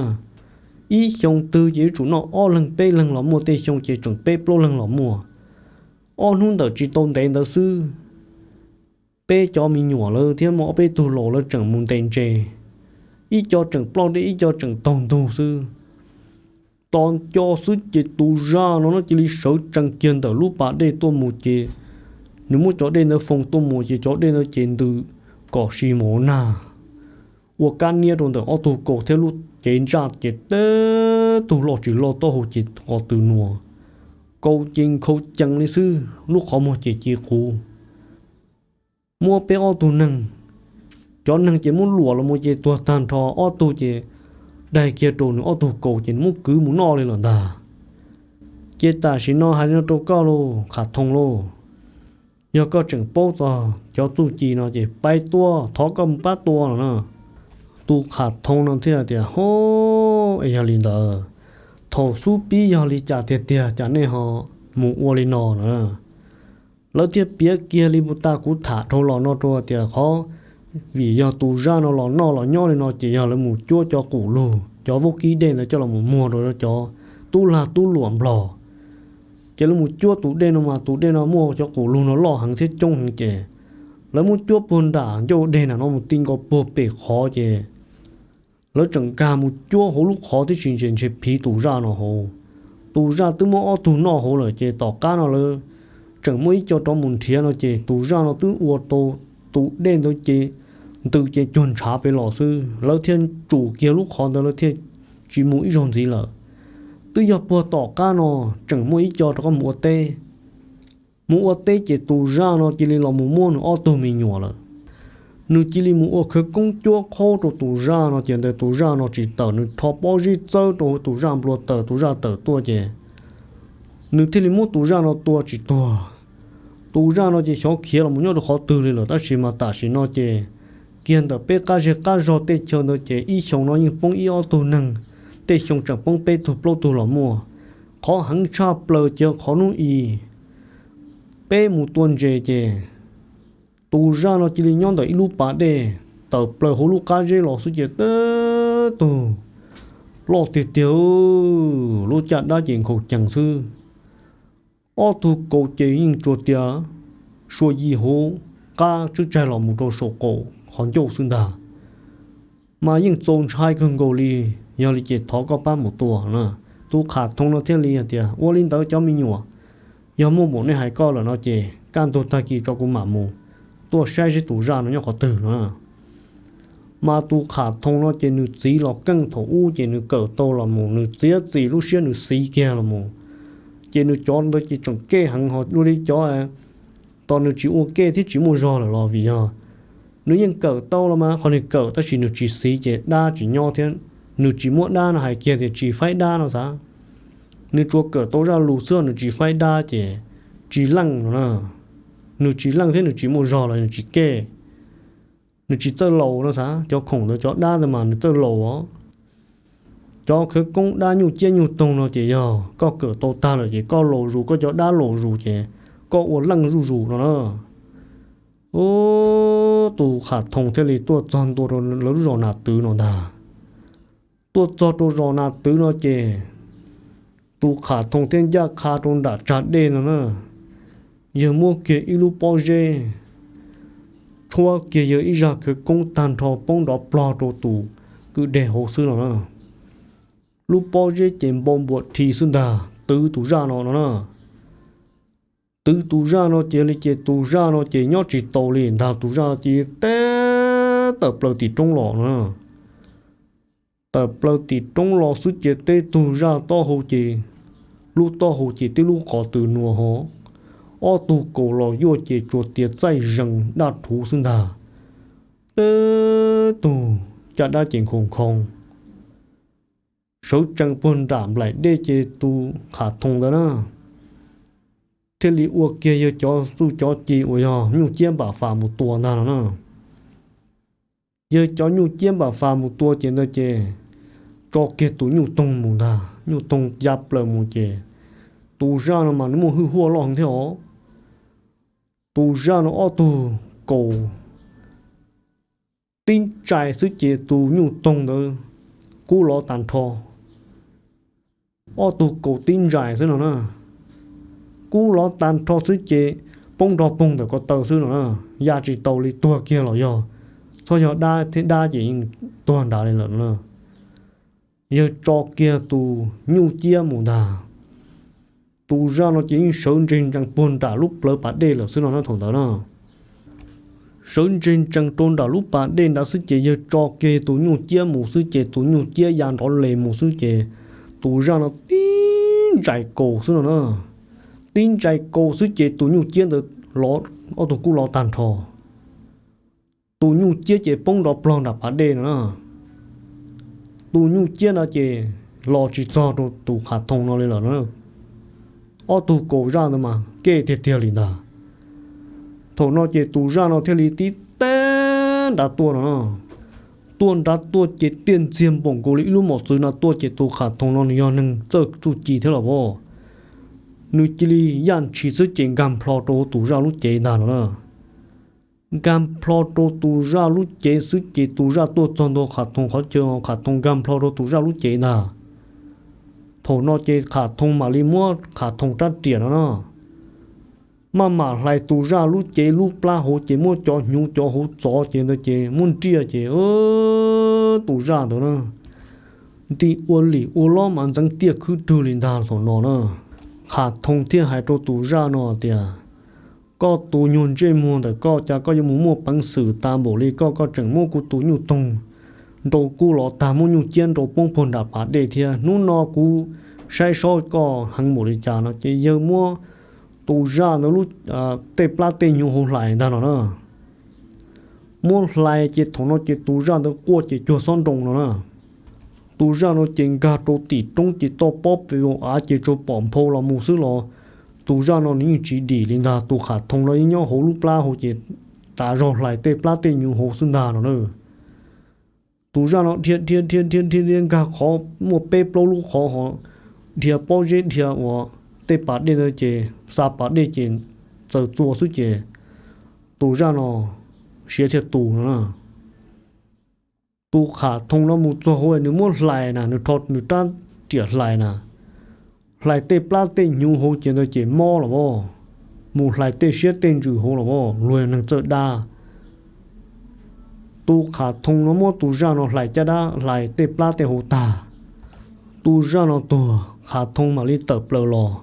Ib xyoo twg ces yuav tsum noj ob leeg peb leeg los muaj, tej xyoo ces tseem peb plaub leeg los muaj. Ob hnub ntawm tsis tau ntev ntawd xwb, peb cov me nyuam lawv thiab muaj ob peb tug laus lawv tseem mus ntes ntses, ib co tseem ploj dej ib co tseem taug ntug xwb. Tos nco xwb ces tus zaj no no cia li sawv tsees kiag ntawm lub pas dej tuaj mus ces nws muab cov dej ntawd foo tuaj mus ces cov dej ntawd ces ntws kom si mov nag. Ua kab niab rau ntawm ob tug kaus thiab lub cev ntsaj ces teb tug loj tsis loj taub hau ces qos tws nuas, kaus ces nkhaus cees li xwb, lub qhov muag ces ci quv. Muab peb ob tug neeg, cov neeg ces muab luam los mus ces tuag tag nrho, ob tug ces daig kiag rau nws ob tug kaus ces nws muab kwv mus noj li lawm ntag. Ces tam sim no hais li no rau koj lauj, Qhav Thoo lauj, yog koj tseem paub txog cov txuj ci no ces pab tuaj, thov koj mus pab tua no na. Tus Qhav Thoo no thiaj tias, Ho, es yog li ntawd, thaum xub pib yog li cas tiag tiag cas nej ho mus ua li no na? Lawv thiaj piav kiag li puag ta kuv tham dhau los no rau tias qhov vim yog tus zaj no los noj los nyob li no ces yog lawv mus cuab cov qus lug, cov vaub kib dej ntawd coj los mus muag rau cov tub lag tub luam Nplog. Ces lawv mus cuab tus dej no mas tus dej no muaj cov qus lug no loj heev thiab coob heev ces lawv muab cuab puag nram ncauj dej na no mus ti nkaus puag pem qhov ces lawv tseem nkag mus cuab hauv lub qhov tib si ces ntshe phiv tus zaj no hauv. Tus zaj twb muab ob tug noj hauv lawm ces tom qab no lawv tseem muaj ib co rov mus nrhiav no ces tus zaj no twb ua tau tus dej ntawd ces ntws ces cuag ntshav pem los xwb, lawv thiaj tsum kiag lub qhov ntawd lawv thiaj tsis mus ib zaug ntxiv lawm. Twb yog puag tom qab no tseem muaj ib co rov qab mus ua teb. Mus ua teb ces tus zaj no cia li los mus muab nws ob tug me nyuam lawm. Nws cia li mus ua khawv koob cuab qhaub rau tus zaj no ces ntawd tus zaj no tsis tawm, nws rho pob zeb txawb rau tus zaj nplua taws, tus zaj tawm tuaj ces nws thiaj li muab tus zaj no tua tsis tuag. Tus zaj no ces xyov khiav los mus nyob rau qhov twg li lawm tab sis mas tam sim no ces kiag ntawm peb qab zej qab zog tej chaw ntawd ces ib xyoo no yeej poob ib ob tug neeg, tej xyoo tseem poob peb tug plaub tug los muaj. Qhov heev tshaj plaws ces qhov hnub i peb mus tua ntses ces tus zaj no cia li nyob ntawm ib lub pas dej tawm plaws hauv lub qab zeb los xwb ces teb tug loj tiag tiag, lub caj dab ces nkhaus cees xwb. Ob tug kaus ces yeej tsuas tias sua yi hauv qab tswb tsaig los mus rau saum qaum qhov ncauj xwb ntag. Mas yeej txaus ntshai kawg nkaus li, yog li ces thov koj pab mus tua na. Tus Qhav Thoo no thiaj li hais tias ua li ntawd cov me nyuam, yog muaj npaum nej hais koj lawm no ces kaj ntug tag kis tso kuv mam mus tuaj saib seb tus zaj no nyob qhov twg no. Mas tus Qhav Thoo no ces nws txiv los keej thaum ub ces nws kawm tau los mus, nws txiav txim lub siab nws xis kiag los mus. Ces nws cov ntawd ces tseem kej heev ho dua li cov tos nws tsis ua kej thiab tsis muaj zog lawm los vim yog nws yeej kawm tau los mas qhov nws kawm tab sis nws tsis xis ces dab tsis nyob thiab. Nws tsis muab dab no hais kiag tias tsis faib dab no xav. Nws tsuas kawm tau zaj lus xwb nws tsis faib dab ces tsis leej no na. Nws tsis leej thiab nws tsis muaj zog los nws tsis kej. Nws tsis txawj laus no xav, cov khoom ntawd cov dab ntawd mas nws txawj laus os. Cov khawv koob dab nyuj ciab nyuj toog no ces yog koj kawm tau tag lawm ces koj laus zus, koj cov dab laus zus ces koj ua leej zuj zus no na. Ub, tus Qhav Thoo thiaj li tuaj txog ntua rau lawv lub zos Nas Twv no ntag. Tuaj txog rau zos Nas Twv no ces tus Qhav Thoo thiaj ncaj qha rau nram tsag dej no na. Yawg muab kiag ib lub pob zeb tshuab kiag yawg ib zaj khawv koob tag nrho poob nrov plog rau tus kwj deg hauv xwb no na. Lub pob zeb ces npau npuas rhi xwb ntag, twv tus zaj no no na. Twv tus zaj no ces li ces tus zaj no ces nyob tsis taus li ntag, tus zaj ces teb tawm plaws tim roob los no. Tawm plaws tim roob los xwb ces teb tug zaj taub hau ces, lub taub hau ces tib lub qhov tws nua ho, ob tug kaus los yuaj ces tsuas tias txaij zees daj rhuv xwb ntag. Teb tug caj dab ces nkhaus nkhaus sawv tsees puag nram nplaim dej ces tus Qhav Thoo ntawd na thiaj li ua kiag yawg cov txuj cov ci uas yog nyuj ciab npam fas mus tua ntag no na. Yawg cov nyuj ciab npam fas mus tua ces ntawd ces tso kiag tus nyuj toog mus ntag, nyuj toog ya plaws mus ces tus zaj no mas nws muaj hwj huaj loj heev thiab os. Tus zaj no ob tug kaus tib ntsais xwb ces tus nyuj toog ntawd kub lov tag nrho. Ob tug kaus tib ntsais xwb no na, kub lov tag nrho xwb ces poob nrog poog ntawm ko taw xwb no na, ya tsis taus li, tuag kiag los yog, txhob yog dab thiab dab ces yeej tuag nrad li lawm no na. Yawg tso kiag tus nyuj ciab mus ntag, tus zaj no ces yeej sawv ntseg ntsees puag nram lub plawv pas dej lawm xwb no na thaum ntawd na. Sawv ntseg ntsees rau nram lub pas dej nrad xwb ces yawg tso kiag tus nyuj ciab mus xwb ces tus nyuj ciab ya nrov les mus xwb ces tus zaj no tib ntsais kaus xwb no na. Tib ntsais kaus xwb ces tus nyuj ciab ntawd ob tug kub lov tag nrho. Tus nyuj ciab ces poob nrov plog nram pas dej no na. Tus nyuj ciab ntawd ces los tsis txog rau tus Qhav Thoo no li lawm na. Ob tug kaus zaj ntawd mas kev tiag tiag li ntag. Thaum no ces tus zaj no thiaj li tib teg nrad tuaj no na. Tuaj nrad tuaj ces tiaj ntxiag npaum nkaus li ib lub mos txwv no tuaj ces tus Qham Thoo no nws yog neeg txawj txuj ci thiab los as, nws cia li yaj ntshis xwb ces nkag nplho rau tus zaj lub cev ntag no na. Nkag nplho rau tus zaj lub cev xwb ces tus zaj tuaj txog ntua Qham Thoo qhov chaw, Qham Thoo nkag nplho rau tus zaj lub cev ntag. Thaum no ces Qham Thoo mam li muab Qham Thoo rab riam no na, maj mam hlais tus zaj lub cev lub plab hauv ces muab cov hnyuv cov hauv txov ces ntawd ces muab nriaj ces tus zaj ntawd na nti ua lim ua lob mas ntxeev tiaj khwb rwg li ntag thaum no na. Qham Thoo thiaj hais rau tus zaj no tias, koj tus nyuag ntsej muag ntawm koj cas koj yuav mus muaj peev xwm tas npaum li koj, koj tseem muab kuv tus nyuj toog nrau kub los tag, muab nyuj ciab nrau poob puag nram pas dej thiab. Hnub no kuv saib sob koj heev npaum li cas no ces yawg muab tus zaj ntawd lub, tej plab tej hnyuv hauv hlais ntag no na. Muab hlais ces thaum no ces tus zaj ntawd quaj ces cuag xob nroo no na. Tus zaj no ces nkag rau tim roob ces toj pob pes vau av ces tsuas pom nphau los mus xwb los tus zaj no nws yeej tsis dim li ntag. Tus Qham Thoo no yeej nyob hauv lub plab hauv ces tas zog hlais tej plab tej hnyuv hauv xwb ntag no na. Tus zaj no dhia dhia dhia dhia dhia nkag qhov muaj peb plaub lub qhov ho dhia pob zeb dhia uas tej pas dej ntawd ces xa pas dej ces txaws txua xwb ces tus zaj no siav thiaj tus no na. Tus Qham Thoo no mus txog hauv nws muab hlais na, nws rho nws rab riam hlais na, hlais tej plab tej hnyuv hauv ces ntawd ces mob los as, mus hlais tej siab tej ntsws hauv los as, luag neeg txawj dab. Tus Qham Thoo no muab tus zaj no hlais caj dab hlais tej plab tej hauv tag, tus zaj no tuag, Qham Thoo mam li tawm plaws los.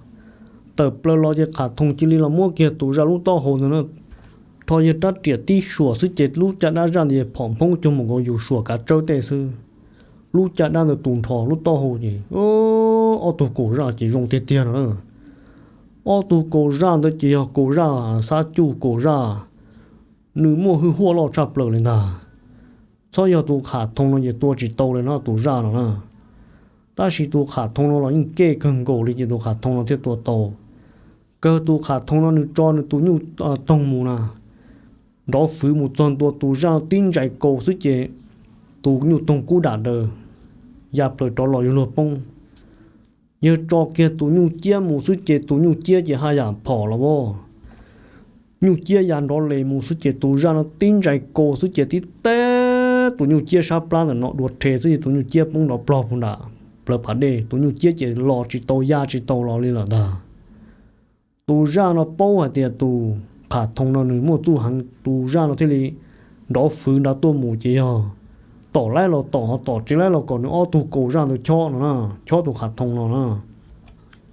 Tawm plaws los ces Qham Thoo cia li los muab kiag tus zaj lub taub hau ntawd na, rho yawg rab riam tib suam xwb ces lub caj dab zaj ntawd phom nphoob cuag mus nkaus yus suam kav tsawb tej xwb. Lub caj dab ntawd tus nrho lub taub hau ces ob tug kaus zaj ces zoo tiag tiag no na. Ob tug kaus zaj ntawd ces yog kaus zaj xab cuj kaus zaj, nws muaj hwj huaj loj tshaj plaws li ntag. Txhob yog tus Qham Thoo no ces tua tsis tau li no tus zaj no na. Tab sis tus Qham Thoo no los yeej kev kawg nkaus li ces tus Qham Thoo no thiaj tua tau. Kawg tus Qham Thoo no nws tso nws tus nyuj toog mus na, nrov fwv mus txog ntua tus zaj no tib ntsais kaus xwb ces tus nyuj toog kub dam daws ya plaws rov los yuav luag poob. Yawg tso kiag tus nyuj ciab mus xwb ces tus nyuj ciab ces haj yam phom los as. Nyuj ciab ya nrov les mus xwb ces tus zaj no tib ntsais kaus xwb ces tib teg tus nyuj ciab sab plab ntawm no dua rhe xwb ces tus nyuj ciab poob nrov plog puag nram plawv pas dej, tus nyuj ciab ces los tsis tau ya tsis tau los li lawm ntag. Tus zaj no paub hais tias tus Qham Thoo no nws muaj txuj heev, tus zaj no thiaj li nrov fwv nrad tuaj mus ces yog tom laib los tom ho tom tsis laib los kom nws ob tug kaus zaj ntawd chob no na, chob tus Qham Thoo no na.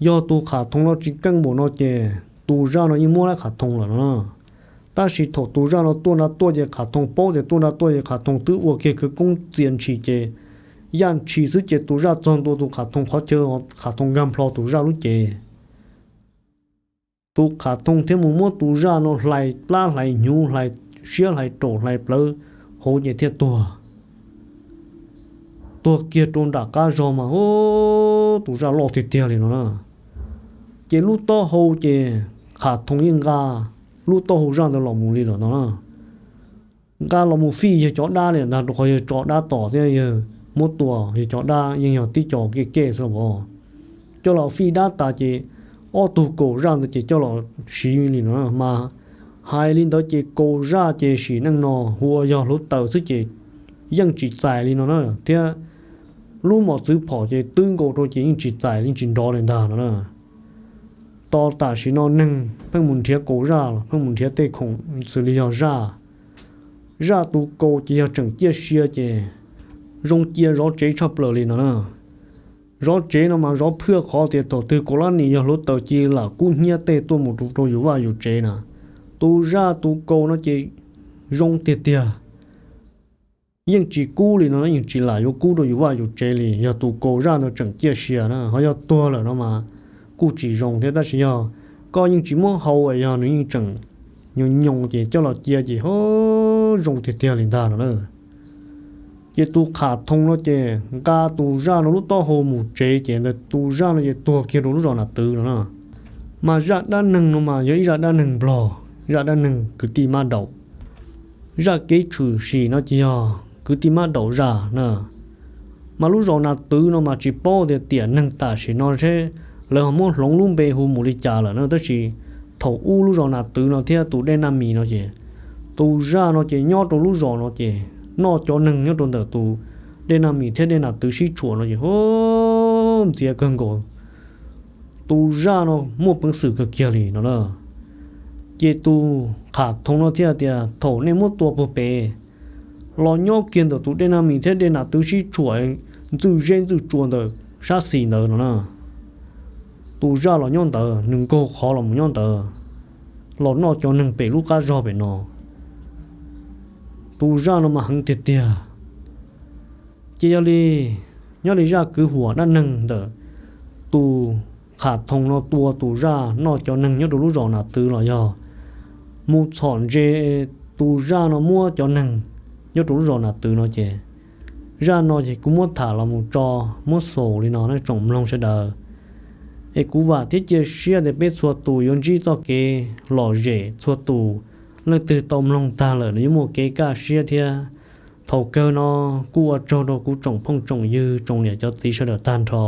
Yog tus Qham Thoo no tsis keej npaum no ces tus zaj no yeej muab laib Qham Thoo lawm no na. Tab sis thaum tus zaj no tuaj nrad tuaj ces Qham Thoo paub tias tuaj nrad tuaj ces Qham Thoo twb ua kiag khawv koob txia ntshis ces yaj ntshis xwb ces tus zaj txog ntua tus Qham Thoo qhov chaw, Qham Thoo nkag nplho tus zaj lub cev. Tus Qham Thoo thiaj mus muab tus zaj no hlais plab hlais hnyuv hlais siab hlais raum hlais plawv hauv ces thiaj tuag. Tuag kiag rau nram qab zog mas tus zaj loj tiag tiag li no na. Ces lub taub hau ces Qham Thoo yeej nqa lub taub hau zaj ntawd los mus li lawm no na. Nqa los mus fij yawg cov dab li ntag, rau qhov yawg tso dab tom thiab yawg muab tua, yawg cov dab yeej yog tib co kev kev xwb los as. Coj los fij dab tas ces ob tug kaus zaj ntawd ces coj los siv li no na. Mas hais li ntawd ces kaus zaj ces sim neej no hu ua yog hluav taws xwb ces yeej tsis txais li no na, thiab lub mos txwv phom ces twb nkaus rau ces yeej tsis txais li, yeej tsis nrov li ntag no na. Tos tam sim no neeg pheej mus nrhiav kaus zaj los pheej mus nrhiav tej khoom xws li yog zaj. Zaj tus kaus ces yog tseem ciaj sia ces zoo cia zov tsev tshaj plaws li no na. Zov tsev no mas zov phwaj qhov tias thaum twg kaus lab nim yog hluav taws cia li lam kub hnyiab tej tuaj mus rau yus vaj yus tsev na. Tus zaj tus kaus no ces zoo tiag tiag, yeej tsis kub li no, yeej tsis lam yuav kub rau yus vaj yus tsev li. Yog tus kaus zaj ntawd tseem ciaj sia na, ho yog tuag lawm no mas kuj tsis zoo thiab, tab sis yog koj yeej tsis muab hau, yog nws yeej tseem nyoos nyoos ces coj los cia ces ho zoo tiag tiag li ntag no na. Ces tus Qham Thoo no ces nqa tus zaj no lub taub hau mus tsev ces ntawd tus zaj no ces tuag kiag rau lub zos Nam Twv no na. Mas zaj dab neeg no mas yog ib zaj dab neeg nplog, zaj dab neeg kwv tij mab daum. Zaj kev tshwm sim no ces yog kwv tij mab daum zaj na. Mas lub zos Nas Twv no mas tsis paub tias tiam neeg tam sim no seb lawv ho muab hloov lub npe hu mus li cas lawm na, tab sis thaum ub lub zos Nas Twv no thiab tus dej Naj Mis no ces tus zaj no ces nyob rau lub zos no ces noj cov neeg nyob rau ntawm tus dej Naj Mis thiab dej Nas Twv sib tshuam no ces ntxias kawg nkaus. Tus zaj no muaj peev xwm kawg kiag li no na. Ces tus Qham Thoo no thiaj tias thaum nej muab tua puag pem los nyob kiag ntawm tus dej Naj Mis thiab dej Nas Twv sib tshuam ntxwj zeb ntxwj tsua ntawm sab xis ntawd no na. Tus zaj los nyob ntawd, nws nkaug qhov los mus nyob ntawd, los noj cov neeg pem lub qab zog pem no. Tus zaj no mas heev tiag tiag. Ces yog li, nyob li zaj kwv huam dab neeg ntawm tus Qham Thoo no tua tus zaj noj cov neeg nyob rau lub zos Nas Twv los yog mus txhom ntse tus zaj no muab cov neeg nyob rau lub zos Nas Twv no ces zaj no ces kuv muab tham los mus tso, muab xaus li no nej tsoom mloog sawv daws. Es kuv vam thiab cia siab tias peb txhua tus yuav ntsib txoj kev lom zem, txhua tus leej twg tau mloog tag lawm nws yuav muaj kev kaj siab thiab. Thaum kawg no kuj ua tsaug rau kuv tsoom phooj tsoom ywg tsoom niam cov txiv sawv daws tag nrho.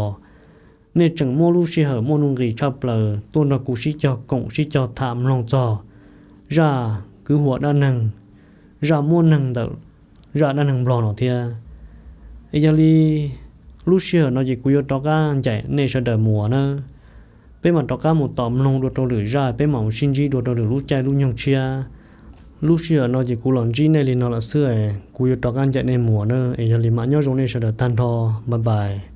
Nej tseem muab lub sij hawm muaj nuj nqis tshaj plaws tuaj nrog kuv sib cog koom sib cog tham mloog txog zaj kwv huam dab neeg, zaj muab neeg ntawm zaj dab neeg nplog no thiab. Es yog li lub sij hawm no ces kuv yuav rov qab ncaim nej sawv daws mus nawb. Peb mam rov qab mus tom mloog dua rau lwm zaj, peb mam mus sib ntsib dua rau lwm lub caij lub nyoog tshiab. Lub sij hawm no ces kuv los ntsib nej li no lawm xwb, kuv yuav rov qab ncaim nej mus nawb. Es yog li mam nyob zoo nej sawv daws tag nrho, bye bye.